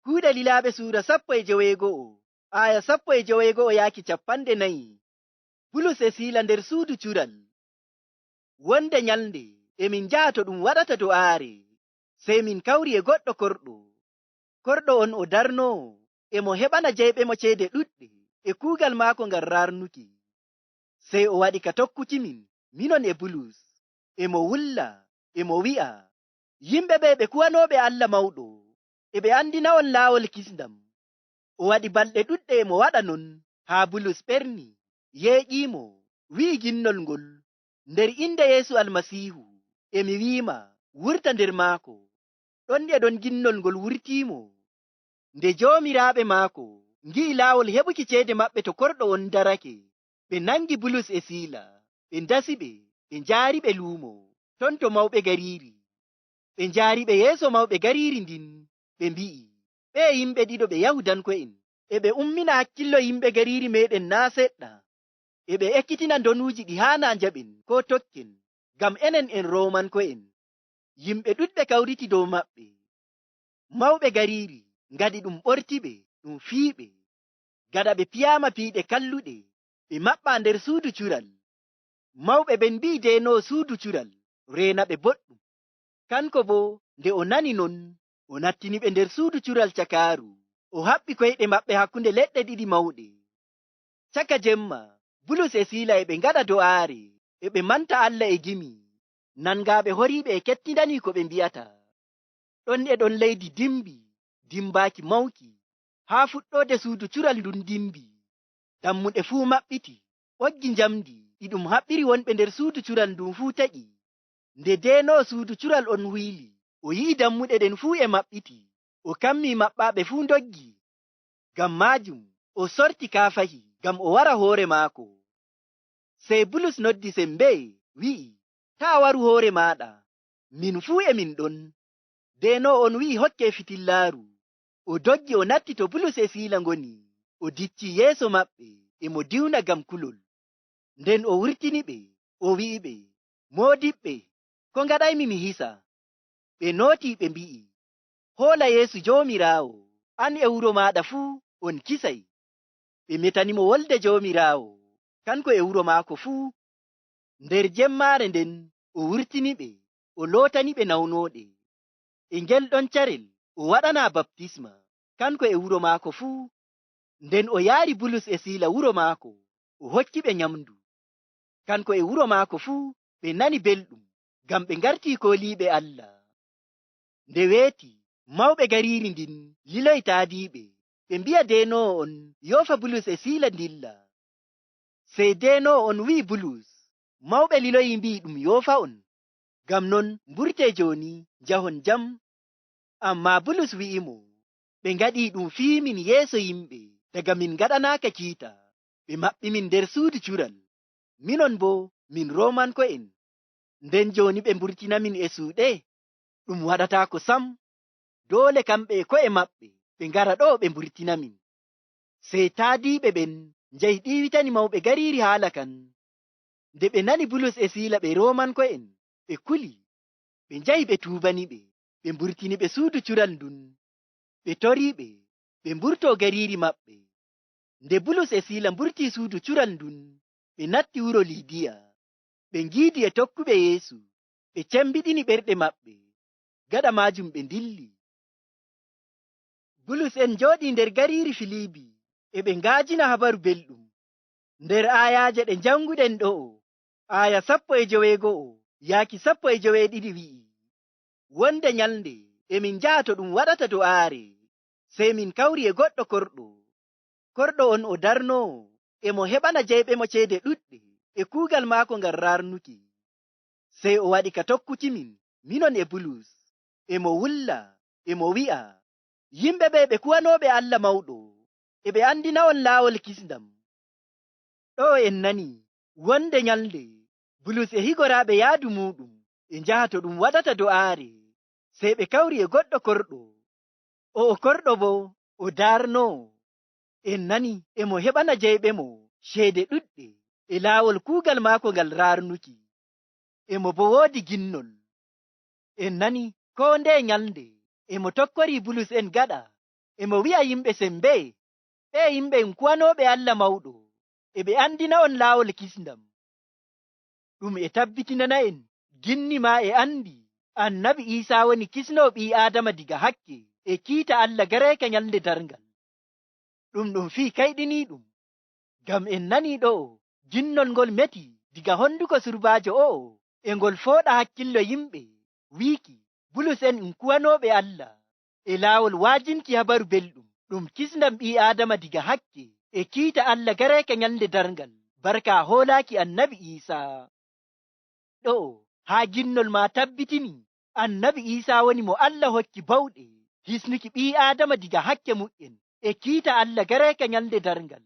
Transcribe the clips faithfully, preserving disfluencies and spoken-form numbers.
Kuuɗe Lilaaɓe suura sappo e joweego'o, aaya sappo e joweego'o yaaki cappanɗe nayi. Bulus e Siila nder suudu cural. Wonde nyalnde, e min njaha to ɗum waɗata do'aare, sey min kawri e goɗɗo korɗo. Korɗo on o darnoowo, e mo heɓana jeyɓe mo ceede ɗuɗɗe, e kuugal maako ngal raarnuki. Sey o waɗi ka tokkuki min, minon e Bulus, e mo wulla, e mo wi'a, yimɓe ɓe ɓe kuwanooɓe Allah mawɗo, e ɓe anndina on laawol kisndam. O waɗi balɗe ɗuɗɗe e mo waɗa non, haa Bulus ɓerni, yeeƴii mo, wi'i ginnol ngol, nder innde Yeesu Almasiihu, e mi wi'i ma, wurta nder maako. Ɗon e ɗon ginnol ngol wurtii mo. Nde joomiraaɓe maako ngi'i laawol heɓuki ceede maɓɓe to korɗo on darake, ɓe nangi Bulus e Siila, ɓe ndasi ɓe, ɓe njaari ɓe luumo, ton to mawɓe gariiri. Ɓe njaari ɓe yeeso mawɓe gariiri ndin, ɓe mbi'i, ɓee yimɓe ɗiɗo ɓe Yahuudanko'en, e ɓe ummina hakkillo yimɓe gariiri meeɗen naa' seɗɗa. E ɓe ekkitina ndonuuji ɗi haanaa njaɓen koo tokken, ngam enen en Roomanko'en. Yimɓe ɗuɗɓe kawriti dow maɓɓe. Mawɓe gariiri ngaɗi ɗum ɓortiɓe, ɗum fiiɓe. Gaɗa ɓe piyaama piiɗe kalluɗe, ɓe maɓɓaa nder suudu cural. Mawɓe ɓen mbi'i deenoowo suudu cural reena ɓe boɗɗum. Kanko boo, nde o nani non, o nattini ɓe nder suudu cural cakaaru, o haɓɓi koyɗe maɓɓe hakkunde leɗɗe ɗiɗi mawɗe. Caka jemma, Bulus e Siila e ɓe ngaɗa do'aare, e ɓe manta Allah e gimi, nangaaɓe horiiɓe e kettindanii ko ɓe mbi'ata. Ɗon e ɗon leydi dimbi, dimbaaki mawki, haa fuɗɗoode suudu cural ndun dimbi. Dammuɗe fuu maɓɓiti, ɓoggi njamndi ɗi ɗum haɓɓiri wonɓe nder suudu cural ndun fuu taƴi. Nde deenoowo suudu cural on huyli, o yi'i dammuɗe ɗen fuu e maɓɓiti, o kammii maɓɓaaɓe fuu ndoggi. Ngam maajum, o sorti kaafahi ngam o wara hoore maako. Sey Bulus noddi sembee, wi'i, taa' waru hoore maaɗa, min fuu e min ɗon. Deenoowo on wi'i, hokkee fitillaaru. O doggi o natti to Bulus e Siila ngoni, o diccii yeeso maɓɓe, e mo diwna ngam kulol. Nden o wurtiniɓe, o wi'iɓe, moodiɓɓe, ko ngaɗaymi mi hisa? Ɓe nootii ɓe mbi'i, hoola Yeesu Joomiraawo, an e wuro maaɗa fuu on kisay. Ɓe metanimo wolde Joomiraawo, kanko e wuro maako fuu. Nder jemmaare nden o wurtiniɓe, o lootaniɓe nawnooɗe. E ngel ɗon carel o waɗanaa baptisma, kanko e wuro maako fuu. Nden o yaari Bulus e Siila wuro maako, o hokkiɓe nyamndu. Kanko e wuro maako fuu ɓe nani belɗum, ngam ɓe ngartii kooliiɓe Allah. Nde weeti, mawɓe gariiri ndin liloyi taadiiɓe, ɓe mbi'a deenoowo on yoofa Bulus e Siila ndilla. Sey deenoowo on wi'i Bulus, mawɓe liloyii mbi'i ɗum yoofa'on. Ngam non mburtee jooni, njahon jam. Ammaa Bulus wi'imo, ɓe ngaɗii ɗum fii min yeeso yimɓe, daga min ngaɗanaaka kiita, ɓe maɓɓimin nder suudu cural. Minon boo, min Roomanko'en. Nden jooni ɓe mburtinamin e suuɗe? Ɗum waɗataako sam. Doole kamɓe e ko'e maɓɓe ɓe ngara ɗo'o ɓe mburtinamin. Sey taadiiɓe ɓen njahi ɗiiwitani mawɓe gariiri haala kan. Nde ɓe nani Bulus e Siila ɓe Roomanko'en, ɓe kuli. Ɓe njahi ɓe tuubaniɓe, ɓe mburtiniɓe suudu cural ndun. Ɓe toriiɓe, ɓe mburtoo gariiri maɓɓe. Nde Bulus e Siila mburtii suudu cural ndun, ɓe natti wuro Liidiya. Ɓe ngiidi e tokkuɓe Yeesu, ɓe cembiɗini ɓerɗe maɓɓe. Gaɗa maajum ɓe ndilli. Bulus en njooɗii nder gariiri Filibi, e ɓe nga'ajina Habaru Belɗum. Nder aayaaje ɗe njannguɗen ɗo'o, aaya sappo e joweego'o yaaki sappo e joweeɗiɗi wi'i, wonde nyalnde e min njaha to ɗum waɗata do'aare, sey min kawri e goɗɗo korɗo. Korɗo on o darnoowo, e mo heɓana jeyɓe mo ceede ɗuɗɗe, e kuugal maako ngal raarnuki. Sey o waɗi ka tokkuki min, minon e Bulus, e mo wulla, e mo wi'a, yimɓe ɓe ɓe kuwanooɓe Allah mawɗo, e ɓe anndina on laawol kisndam. Ɗo'o en nani, wonde nyalnde, Bulus e higoraaɓe yaadu muuɗum, e njaha to ɗum waɗata do'aare, sey ɓe kawri e goɗɗo korɗo. O'o korɗo boo, o daarnoowo. En nani e mo heɓana jeyɓe mo ceede ɗuɗɗe, e laawol kuugal maako ngal raarnuki. E mo boo woodi ginnol. En nani koo ndeye nyalnde, e mo tokkorii Bulus en gaɗa, E mo wi'a yimɓe sembee, ɓee yimɓe en kuwanooɓe Allah mawɗo, e ɓe anndina on laawol kisndam. Ɗum e tabbitinana en ginni maa e anndi annabi Iisaa woni kisnoo ɓii Aadama diga hakke e kiita Allah gareeka ñalnde darngal. Ɗum ɗum fii kayɗiniiɗum. Ngam en nanii ɗo'o, ginnol ngol meti diga honnduko surbaajo o'o, e ngol fooɗa hakkillo yimɓe, wiiki, Bulus en en kuwanooɓe Allah, e laawol waajinki Habaru Belɗum, ɗum kisndam ɓii Aadama diga hakke, e kiita Allah gareeka ñalnde darngal, barka hoolaaki annabi Iisaa. Ɗo'o, haa ginnol maa tabbitini, annabi Iisaa woni mo Allah hokki bawɗe, hisnuki ɓii Aadama diga hakke mu'en, e kiita Allah gareeka ñalnde darngal.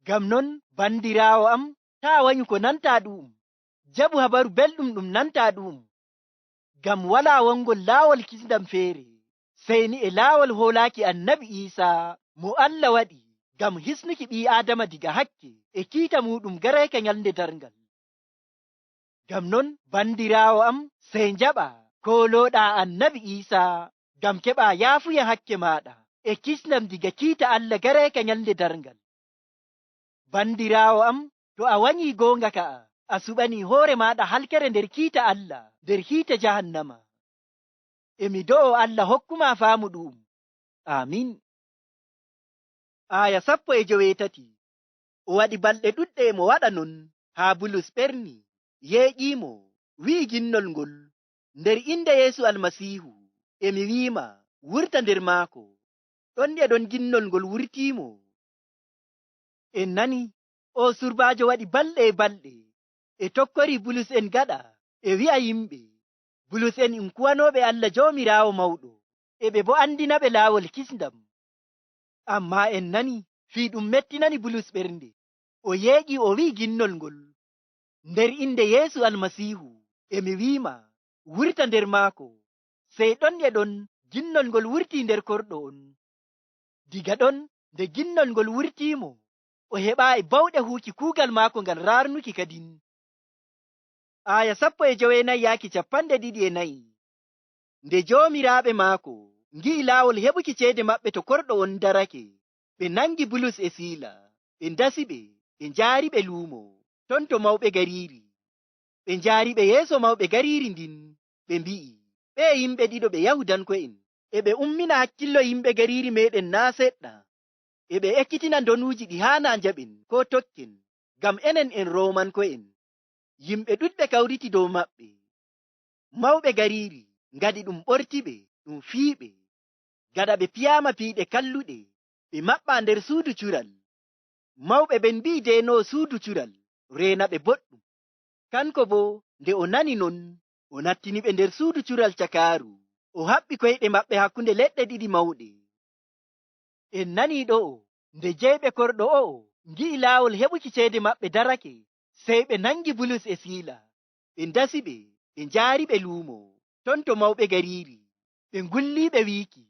Ngam non, banndiraawo am, taa wanyu ko nantaa ɗu'um, jaɓu Habaru Belɗum ɗum nantaa ɗu'um. Ngam walaa wongol laawol kisndam feere, sey ni e laawol hoolaaki annabi Iisaa, mo Allah waɗi ngam hisnuki ɓii Aadama diga hakke, e kiita muuɗum gareeka ñalnde darngal. Ngam non, banndiraawo am, sey njaɓaa, koolooɗaa annabi Iisaa, ngam keɓaa yaafuya hakke maaɗa, e kisndam diga kiita Allah gareeka ñalnde darngal. Banndiraawo am, to a wanyii goonga ka'a, a suɓanii hoore maaɗa halkere nder kiita Allah, nder hiite jahannama. E mi do'o Allah hokku maa faamu ɗu'um. Aamin. Aaya sappo e joweetati. O waɗi balɗe ɗuɗɗe e mo waɗa non, haa Bulus ɓerni, yeeƴii mo, wi'i ginnol ngol, Nder innde Yeesu Almasiihu, e mi wi'i ma, wurta nder maako. Ɗon e ɗon ginnol ngol wurtii mo. En nani, oo surbaajo waɗi balɗe e balɗe, e tokkorii Bulus en gaɗa, e wi'a yimɓe, Bulus en en kuwanooɓe Allah Joomiraawo mawɗo, e ɓe boo anndina ɓe laawol kisndam. Ammaa en nani, fii ɗum mettinani Bulus ɓernde, o yeeƴi, o wi'i ginnol ngol, Nder innde Yeesu Almasiihu, e mi wi'i ma, wurta nder maako. Sey ɗon e ɗon ginnol ngol wurtii nder korɗo on. Diga ɗon, nde ginnol ngol wurtii mo, o heɓaayi bawɗe huuki kuugal maako ngal raarnuki kadin. Aaya sappo e joweenayi yaaki cappanɗe ɗiɗi e nayi. Nde joomiraaɓe maako ngi'i laawol heɓuki ceede maɓɓe to korɗo on darake, ɓe nangi Bulus e Siila, ɓe ndasi ɓe, ɓe njaari ɓe luumo, ton to mawɓe gariiri. Ɓe njaari ɓe yeeso mawɓe gariiri ndin, ɓe mbi'i, Ɓe'e yimɓe ɗiɗo ɓe Yahuudanko'en, e ɓe ummina hakkillo yimɓe gariiri meeɗen naa' seɗɗa. E ɓe ekkitina ndonuuji ɗi haanaa njaɓen koo tokken, ngam enen en Roomanko'en. Yimɓe ɗuɗɓe kawriti dow maɓɓe. Mawɓe gariiri ngaɗi ɗum ɓortiɓe, ɗum fiiɓe. Gaɗa ɓe piyaama piiɗe kalluɗe, ɓe maɓɓaa nder suudu cural. Mawɓe ɓen mbi'i deenoowo suudu cural reena ɓe boɗɗum. Kanko boo, nde o nani non, o nattiniɓe nder suudu cural cakaaru, o haɓɓi koyɗe maɓɓe hakkunde leɗɗe ɗiɗi mawɗe. En nanii ɗo'o, nde jeyɓe korɗo o'o ngi'i laawol heɓuki ceede maɓɓe darake, sey ɓe nangi Bulus e Siila, ɓe ndasiɓe, ɓe njahariɓe luumo, ton to mawɓe gariiri, ɓe ngulliiɓe wiiki,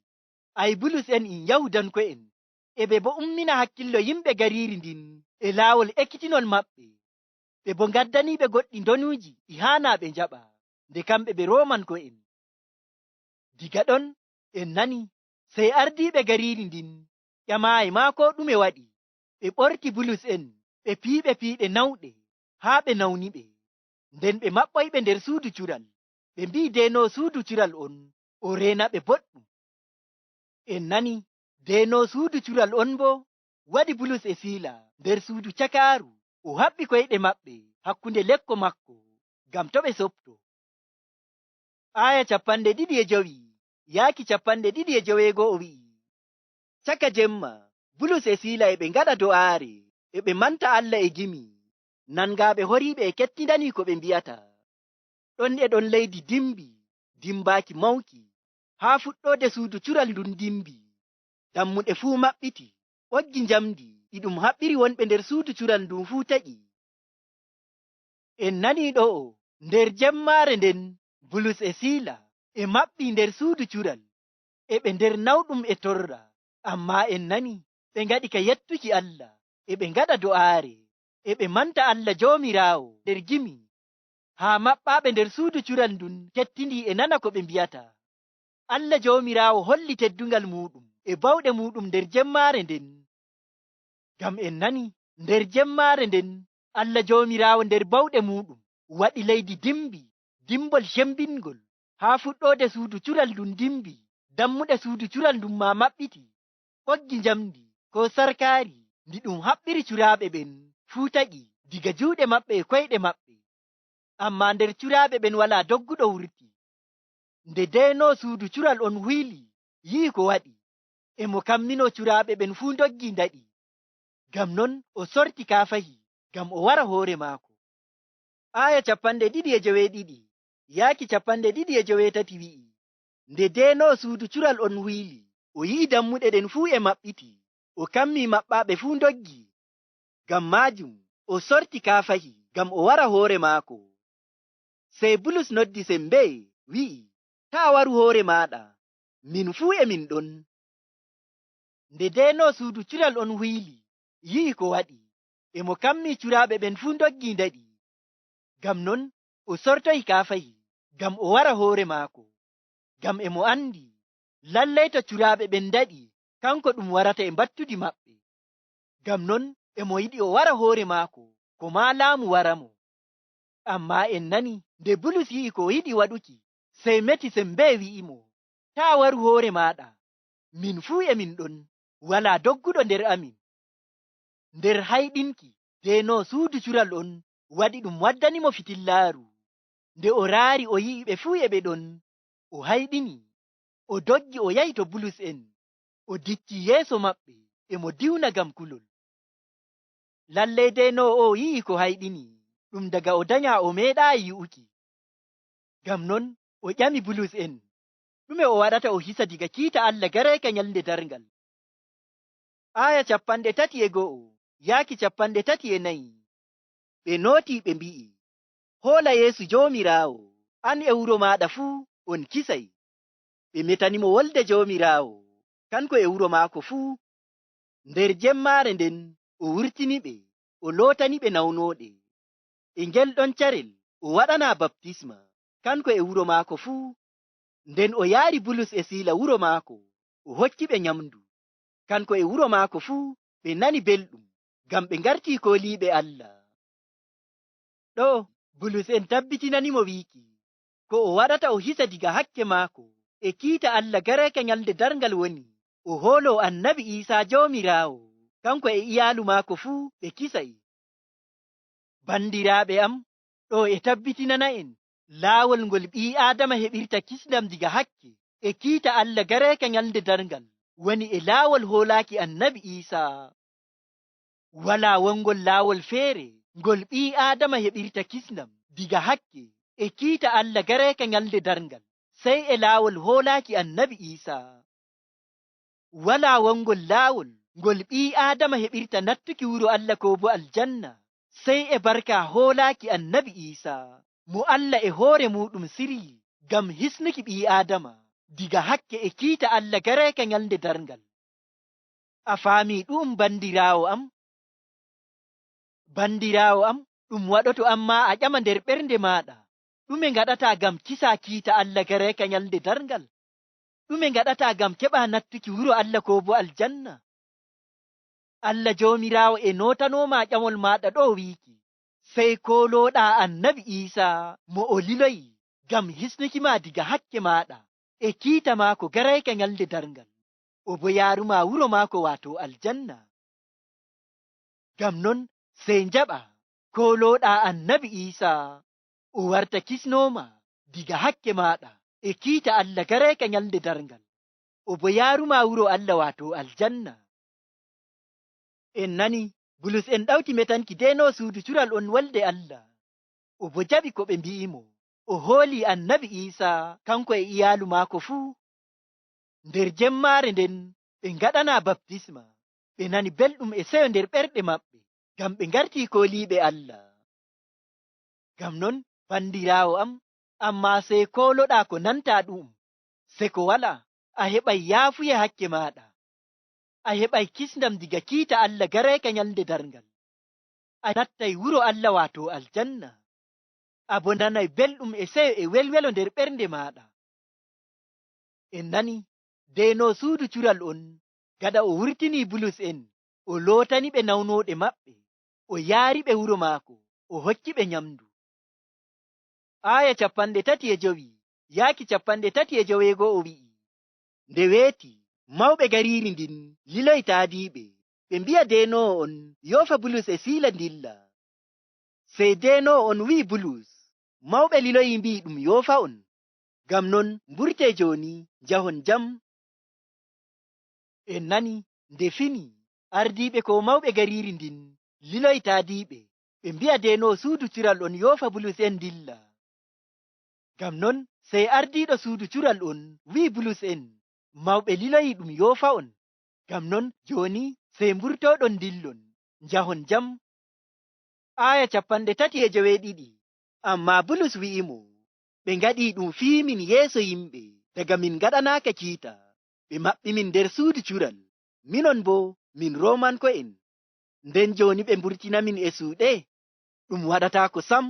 Ay Bulus en in Yahuudanko'en, e ɓe boo ummina hakkillo yimɓe gariiri ndin e laawol ekkitinol maɓɓe, ɓe boo ngaddaniiɓe goɗɗi ndonuuji ɗi haanaa ɓe njaɓa, nde kamɓe ɓe Roomanko'en. Diga ɗon en nani, sey ardiiɓe gariiri ndin ƴamaayi maa koo ɗume waɗi, ɓe ɓorti Bulus en, ɓe piiɓe piiɗe nawɗe, haa ɓe nawniɓe. Nden ɓe maɓɓoyiɓe nder suudu cural, ɓe mbi'i deenoowo suudu cural on o reenaɓe boɗɗum. En nani, deenoowo suudu cural on boo waɗi Bulus e Siila nder suudu cakaaru, o haɓɓi koyɗe maɓɓe hakkunde lekko makko, ngam to' ɓe sopto. Aaya cappanɗe ɗiɗi e jowi yaaki cappanɗe ɗiɗi e joweego'o wi'i, Caka jemma, Bulus e Siila e ɓe ngaɗa do'aare, e ɓe manta Allah e gimi, nangaaɓe horiiɓe e kettindanii ko ɓe mbi'ata. Ɗon e ɗon leydi dimbi, dimbaaki mawki, haa fuɗɗoode suudu cural ndun dimbi. Dammuɗe fuu maɓɓiti, ɓoggi njamndi ɗi ɗum haɓɓiri wonɓe nder suudu cural ndun fuu taƴi. En nanii ɗo'o, nder jemmaare nden, Bulus e Siila e maɓɓii nder suudu cural, e ɓe nder nawɗum e torra. Ammaa en nanii ɓe ngaɗi ka yettuki Allah, e ɓe ngaɗa do'aare, e ɓe manta Allah Joomiraawo nder gimi, haa maɓɓaaɓe nder suudu cural ndun kettindii e nana ko ɓe mbi'ata. Allah Joomiraawo holli teddungal muuɗum e bawɗe muuɗum nder jemmaare nden. Ngam en nani, nder jemmaare nden, Allah Joomiraawo nder bawɗe muuɗum waɗi leydi dimbi, dimbol cembingol, haa fuɗɗoode suudu cural ndun dimbi, dammuɗe suudu cural ndun maa maɓɓiti. Ɓoggi njamndi koo sarkaari ndi ɗum haɓɓiri curaaɓe ɓen fuu taƴi diga juuɗe maɓɓe e koyɗe maɓɓe. Ammaa nder curaaɓe ɓen walaa dogguɗo wurti. Nde deenoowo suudu cural on huyli, yi'i ko waɗi, e mo kamminoo curaaɓe ɓen fuu ndoggi ndaɗi. Ngam non o sorti kaafahi ngam o wara hoore maako. Aaya cappanɗe ɗiɗi e joweeɗiɗi yaaki cappanɗe ɗiɗi e joweetati wi'i, nde deenoowo suudu cural on huyli, o yi'i dammuɗe ɗen fuu e maɓɓiti, o kammi maɓɓaaɓe fuu ndoggi. Ngam maajum o sorti kaafahi ngam o wara hoore maako. Sey Bulus noddi sembe, wi'i, "Taa' waru hoore maaɗa, min fuu e min ɗon." Nde deenoowo suudu cural on huyli, yi'i ko waɗi, e mo kammi curaaɓe ɓen fuu ndoggi ndaɗi. Ngam non o sortoyi kaafahi ngam o wara hoore maako. Ngam e mo anndi, lallay to curaaɓe ɓen ndaɗi, kanko ɗum warata e mbattudi maɓɓe. Ngam non e mo yiɗi o wara hoore maako, ko maa laamu wara mo. Ammaa en nani, nde Bulus yi'i ko o yiɗi waɗuki, sey meti sembe wi'i mo, "Taa' waru hoore maaɗa, min fuu e min ɗon, walaa dogguɗo nder amin." Nder hayɗinki, deenoowo suudu cural on waɗi ɗum waddani mo fitillaaru. Nde o raari o yi'i ɓe fuu e ɓe ɗon, o hayɗini. O doggi o yahi to Bulus en, o diccii yeeso maɓɓe e mo diwna ngam kulol. Lalley deenoowo o'o yi'i ko hayɗini, ɗum daga o danyaa o meeɗaayi yi'uki. Ngam non o ƴami Bulus en, ɗume o waɗata o hisa diga kiita Allah gareeka nyalnde darngal? Aaya cappanɗe tati e go'o yaaki cappanɗe tati e nayi. Ɓe nootii ɓe mbi'i, "Hoola Yeesu Joomiraawo, an e wuro maaɗa fuu on kisay." Ɓe metani mo wolde Joomiraawo, kanko e wuro maako fuu. Nder jemmaare nden o wurtini ɓe, o lootani ɓe nawnooɗe. E ngel ɗon carel o waɗanaa baptisma, kanko e wuro maako fuu. Nden o yaari Bulus e Siila wuro maako, o hokki ɓe nyamndu. Kanko e wuro maako fuu ɓe nani belɗum, ngam ɓe ngartii kooliiɓe Allah. Ɗoo, Bulus en tabbitinani mo wiiki, ko o waɗata o hisa diga hakke maako e kiita Allah gareeka nyalnde darngal woni, o hooloo Annabi Iisaa Joomiraawo, kanko e iyaalu maako fuu ɓe kisay. Banndiraaɓe am, ɗoo e tabbitinana en, laawol ngol ɓii-Aadama heɓirta kisndam diga hakke e kiita Allah gareeka nyalnde darngal, woni e laawol hoolaaki Annabi Iisaa. Walaa wongol laawol feere ngol ɓii-Aadama heɓirta kisndam diga hakke e kiita Allah gareeka nyalnde darngal, sey e laawol hoolaaki Annabi Iisaa. Walaa wongol laawol ngol ɓii-Aadama heɓirta nattuki wuro Allah koo boo aljanna, sey e barka hoolaaki Annabi Iisaa, mo Allah e hoore muuɗum siryi ngam hisnuki ɓii-Aadama diga hakke e kiita Allah gareeka nyalnde darngal. A faamii ɗu'um, banndiraawo am? Banndiraawo am, ɗum waɗoto ammaa a ƴama nder ɓernde maaɗa, ɗume ngaɗataa ngam kisaa kiita Allah gareeka nyalnde darngal? Ɗume ngaɗataa ngam keɓaa nattuki wuro Allah koo boo aljanna? Allah Joomiraawo e nootanoo ma ƴamol maaɗa ɗoo wiiki, sey koolooɗaa Annabi Iisaa mo o liloyi ngam hisnuki ma diga hakke maaɗa e kiita maako gareeka nyalnde darngal. O boo yaaru ma wuro maako, waato aljanna. Ngam non, sey njaɓaa, koolooɗaa Annabi Iisaa, o warta kisnoowo ma diga hakke maaɗa e kiita Allah gareeka nyalnde darngal. O boo yaaru ma wuro Allah, waato aljanna. En nani, Bulus en ɗawti metanki deenoowo suudu cural on wolde Allah. O boo jaɓi ko ɓe mbi'i mo. O hooli Annabi Iisaa, kanko e iyaalu maako fuu. Nder jemmaare nden, ɓe ngaɗanaa baptisma. Ɓe nani belɗum e seyo nder ɓerɗe maɓɓe, ngam ɓe ngartii kooliiɓe Allah. Ngam non, banndiraawo am, ammaa sey kooloɗaa ko nantaa ɗu'um. Seko walaa, a heɓay yaafuye hakke maaɗa. A heɓay kisndam diga kiita Allah gareeka nyalnde darngal. A nattay wuro Allah, waato aljanna. A boo nanay belɗum e seyo e welwelo nder ɓernde maaɗa. En nani, deenoowo suudu cural on, gaɗa o wurtinii Bulus en, o lootani ɓe nawnooɗe maɓɓe, o yaari ɓe wuro maako, o hokki ɓe nyamdu. Aaya capanɗe tati e jowi yaaki capanɗe tati e joweego o wi'i, nde weeti, mawɓe gariiri ndin liloyi taadiiɓe, ɓe mbi'a deenoowo on yoofa Bulus e Siila ndilla. Sey deenoowo on wi'i Bulus, mawɓe liloyii mbi'i ɗum yoofa on. Ngam non, mburtee jooni, njahon jam. En nani, nde fini, ardiiɓe koo mawɓe gariiri ndin liloyi taadiiɓe, ɓe mbi'a deenoowo suudu cural on yoofa Bulus en ndilla. Ngam non, sey ardiiɗo suudu cural on wi'i Bulus en, mawɓe liloyii ɗum yoofa on. Ngam non, jooni, sey mburtooɗon ndillon, njahon jam. Aaya capanɗe tati e joweeɗiɗi. Ammaa Bulus wi'imo, ɓe ngaɗii ɗum fii min yeeso yimɓe, daga min ngaɗanaaka kiita, ɓe maɓɓi min nder suudu cural, minon boo min Roomanko'en. Nden jooni ɓe mburtina min e suuɗe? Ɗum waɗataako sam.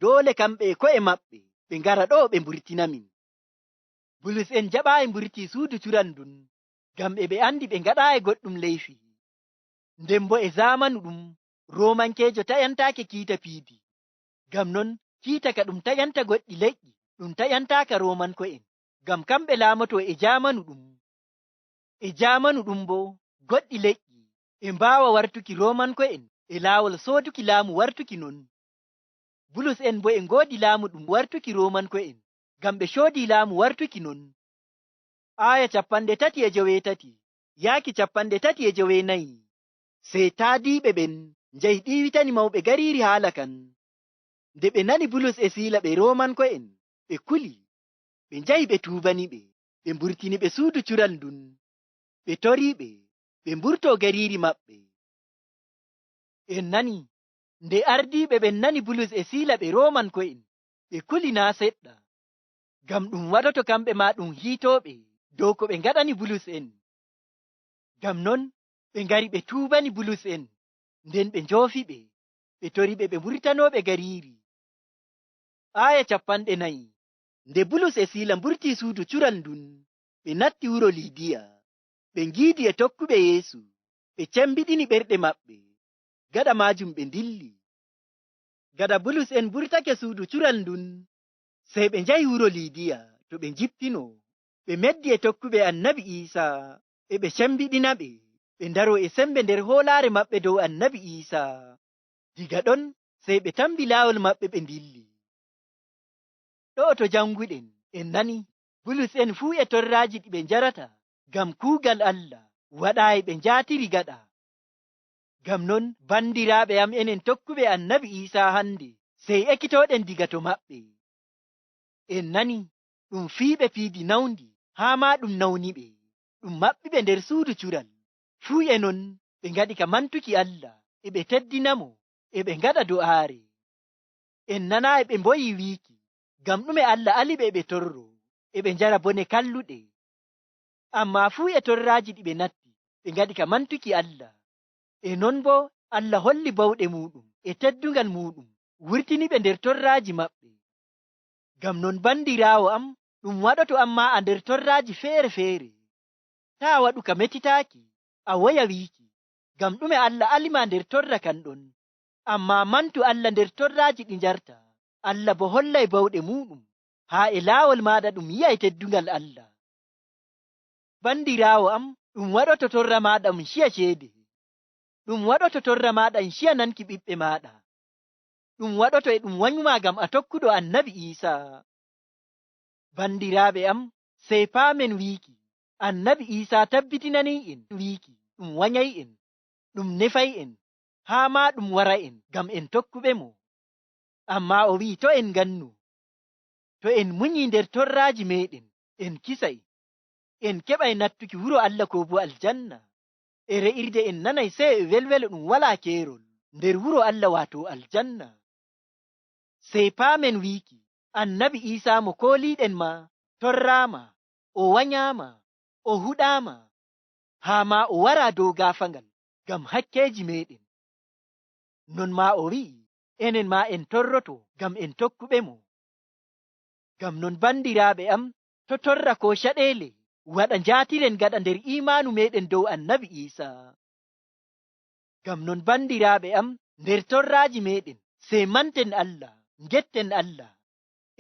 Doole kamɓe e ko'e maɓɓe ɓe ngara ɗoo ɓe mburtina min. Bulus en jaɓaayi mburtii suudu cural ndun, ngam e ɓe andi ɓe ngaɗaayi goɗɗum leyfi. Nden boo e zaamanu ɗum, Roomankeejo taƴantaake kiita piidi. Ngam non, kiita ka ɗum taƴanta goɗɗi leƴƴi, ɗum taƴantaaka Roomanko'en, ngam kamɓe laamotoo e jaamanu ɗum. E jaamanu ɗum boo, goɗɗi leƴƴi e mbaawa wartuki Roomanko'en e laawol sooduki laamu wartuki non. Bulus en boo e ngoodi laamu ɗum wartuki Roomanko'en, ngam ɓe coodii laamu wartuki non. Aaya capanɗe tati e joweetati yaaki capanɗe tati e joweenayi. Sey taadiiɓe ɓen njahi ɗiiwitani mawɓe gariiri haala kan. Nde ɓe nani Bulus e Siila ɓe Roomanko'en, ɓe kuli. Ɓe njahi ɓe tuubani ɓe, ɓe mburtini ɓe suudu cural ndun. Ɓe tori ɓe, ɓe mburtoo gariiri maɓɓe. En nani, nde ardiiɓe ɓen nani Bulus e Siila ɓe Roomanko'en, ɓe kuli naa' seɗɗa. Ngam ɗum waɗoto kamɓe maa ɗum hiitooɓe dow ko ɓe ngaɗani Bulus en. Ngam non, ɓe ngari ɓe tuubani Bulus en, nden ɓe njoofi ɓe, ɓe tori ɓe ɓe mburtanooɓe gariiri. Aaya capanɗe nayi. Nde Bulus e Siila mburtii suudu cural ndun, ɓe natti wuro Liidiya. Ɓe ngiidi e tokkuɓe Yeesu, ɓe cembiɗini ɓerɗe maɓɓe. Gaɗa maajum ɓe ndilli. Gaɗa Bulus en mburtake suudu cural ndun, sey ɓe njahi wuro Liidiya to ɓe njippinoo. Ɓe meddi e tokkuɓe Annabi Iisaa, e ɓe cembiɗina ɓe, ɓe ndaroo e sembe nder hoolaare maɓɓe dow Annabi Iisaa. Diga ɗon, sey ɓe tambi laawol maɓɓe ɓe ndilli. Ɗo'o to janguɗen, en nani, Bulus en fuu e torraaji ɗi ɓe njarata ngam kuugal Allah, waɗaayi ɓe njaatiri gaɗa. Ngam non, bandiraaɓe am enen tokkuɓe Annabi Iisaa hande, sey ekitooɗen diga to maɓɓe. En nani, ɗum fii ɓe piidi nawndi, haa maa ɗum nawni ɓe, ɗum maɓɓi ɓe nder suudu cural. Fuu e non, ɓe ngaɗi ka mantuki Allah, e ɓe teddina mo, e ɓe ngaɗa do'aare. En nanaayi ɓe mboyi wiiki, ngam ɗume Allah ali ɓe e ɓe torro, e ɓe njara bone kalluɗe. Ammaa fuu e torraaji ɗi ɓe natti, ɓe ngaɗi ka mantuki Allah. E non boo Allah holli bawɗe muuɗum e teddungal muuɗum, wurtini ɓe nder torraaji maɓɓe. Ngam non, bandiraawo am, ɗum waɗoto an maa a nder torraaji feere-feere. Taa waɗu ka metitaaki, a woya wiiki, ngam ɗume Allah ali ma nder torra kan ɗon? Ammaa mantu Allah nder torraaji ɗi njarta, Allah boo hollay bawɗe muuɗum, haa e laawol maaɗa ɗum yi'ay teddungal Allah. Bandiraawo am, ɗum waɗoto torra maaɗa um ciya ceede. Ɗum waɗoto torra maaɗa um ciya nanki ɓiɓɓe maaɗa. Ɗum waɗoto e ɗum wanyuma ngam a tokkuɗo Annabi Iisaa. Bandiraaɓe am, sey paamen wiiki, Annabi Iisaa tabbitinanii en wiiki, ɗum wanyay en, ɗum nefay en, haa maa ɗum wara en ngam en tokkuɓe mo. Ammaa o wi'i to' en ngannu. To en munyii nder torraaji meeɗen, en kisay. En keɓay nattuki wuro Allah koo boo aljanna. E re'irde en nanay seyo e welwelo ɗum walaa keerol nder wuro Allah, waato aljanna. Sey paamen wiiki, Annabi Iisaa mo kooliiɗen maa torraama, o wanyaama, o huɗaama, haa maa o wara dow gaafaangal ngam hakkeeji meeɗen. Non maa o wi'i, enen maa en torroto ngam en tokkuɓe mo. Ngam non, bandiraaɓe am, to torra koo caɗeele waɗa njaatiren gaɗa nder iimaanu meeɗen dow Annabi Iisaa. Ngam non, bandiraaɓe am, nder torraaji meeɗen, sey manten Allah, ngetten Allah.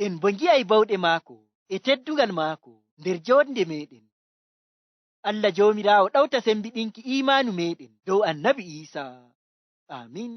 En boo ngi'ay bawɗe maako e teddungal maako nder joonde meeɗen. Allah Joomiraawo ɗawta sembiɗinki iimaanu meeɗen dow Annabi Iisaa. Aamiin.